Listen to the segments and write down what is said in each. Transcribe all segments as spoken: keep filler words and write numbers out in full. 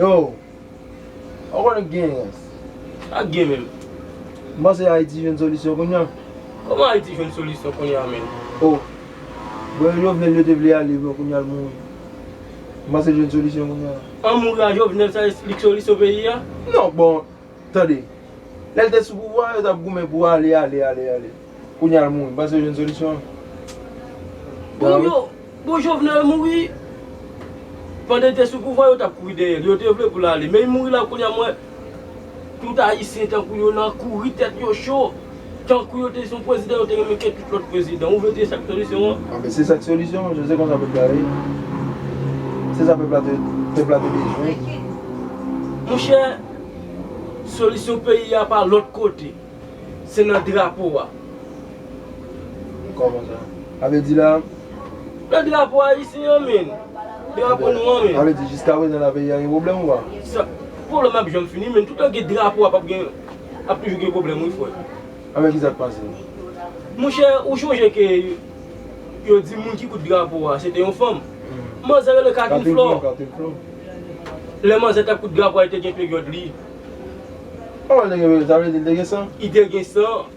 Yo, ou konnen gen yès. Sa gen menm. M panse Ayiti jwenn solisyon kounye a. Kòman Ayiti jwenn solisyon kounye a menm? Oh, bon, Jovenel yo te vle ale, bon, kounye a l mouri. M panse l jwenn solisyon kounye a. An mouri a Jovenel, sa li k solisyon peyi a? Non, bon, tande. Lè l te sou pouvwa, yo t ap goumen pou ale, ale, ale, ale. Kounye a l mouri, m panse yo jwenn solisyon an. Bon, yo, bon, Jovenel mouri. Pandan l te sou pouvwa, yo t ap kouri dèyè l. Yo te vle pou l ale. Men l mouri la, kounye a, m wè tout Ayisyen tankou yo nan kouri, tèt yo cho. Tankou yo te se yon prezidan, yo te renmen ke tout lòt prezidan. Ou vle te sa k solisyon an? A, men se sa k solisyon an, se konsa pèp la ye. Se sa pèp la te, pèp la te bezwen. Monchè, solisyon peyi a pa lòt kote. Se nan drapo a. Kòman sa? Sa vle di la? Nan drapo ayisyen an, men. Drapo nou an, men. Sa vle di jiska prezan la peyi a gen pwoblèm ou pa? Sa, pwoblèm ap janm fini, men. Toutan gen drapo a, p ap gen, ap toujou gen pwoblèm, wi, frè. Avèk ki sa k pase? Monchè, ou chonje ke yo di moun ki koud drapo a, se te yon fanm. Manzè rele Catherine Flore. Catherine Flore. Lè manzè t ap koud drapo a, li te gen peryòd li. Kòman l te gen peryòd? Sa vle di l te gen san? Li te gen san.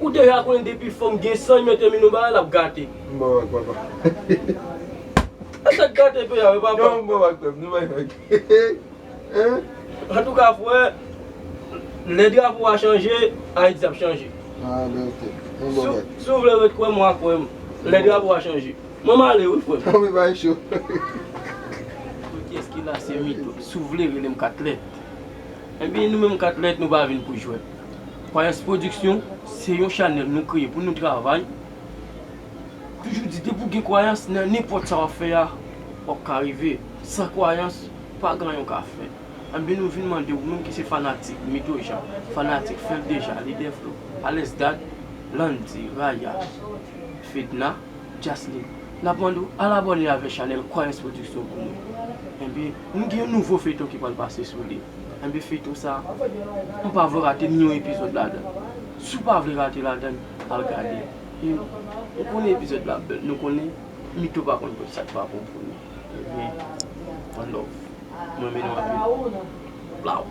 Ou deja konnen depi fanm gen san, li mete men nan bagay, l ap gate. M ba w ak papa. E sa k gate peyi a, wi, papa. Yo, m ba w ak pèp, nou bay fèk. Hein? Antouka, frè, lè drapo a chanje, Ayiti ap chanje. Ah, ben, ok. M ba w ak. Si w vle ret kwè m, w a kwè m. Lè drapo a chanje. Mwen m ale, wi, frè m. Anmwe bay cho. Kiyès ki la, se Mito. Si w vle, rele m Katlèt. Ebyen, nou menm Katlèt, nou pa vin pou jwèt. Kwayans Pwodiksyon, se yon chanèl nou kreye pou nou travay. Toujou di, depi w gen kwayans nan nenpòt sa w ap fè a, w ap ka rive. San kwayans, pa gen anyen w ka fè. Ebyen, nou vin mande w menm ki se fanatik Mito Jean, fanatik Fè l Deja, Lidè Flo, Alès Dad, Landy, Raya, Fedna, Jaslin. N ap mande w al abòne avèk chanèl Kwayans Pwodiksyon pou nou. Enben, nou gen yon nouvo feyton ki pral pase sou li. Enben, feyton sa, m pa vle rate ni yon epizòd ladan. Si w pa vle rate ladan, al gade. E nou konnen epizòd la bèl, nou konnen Mito pa konn konn sa k pa bon pou nou. Enben, one love. Mwen renmen nou anpil. Blaw.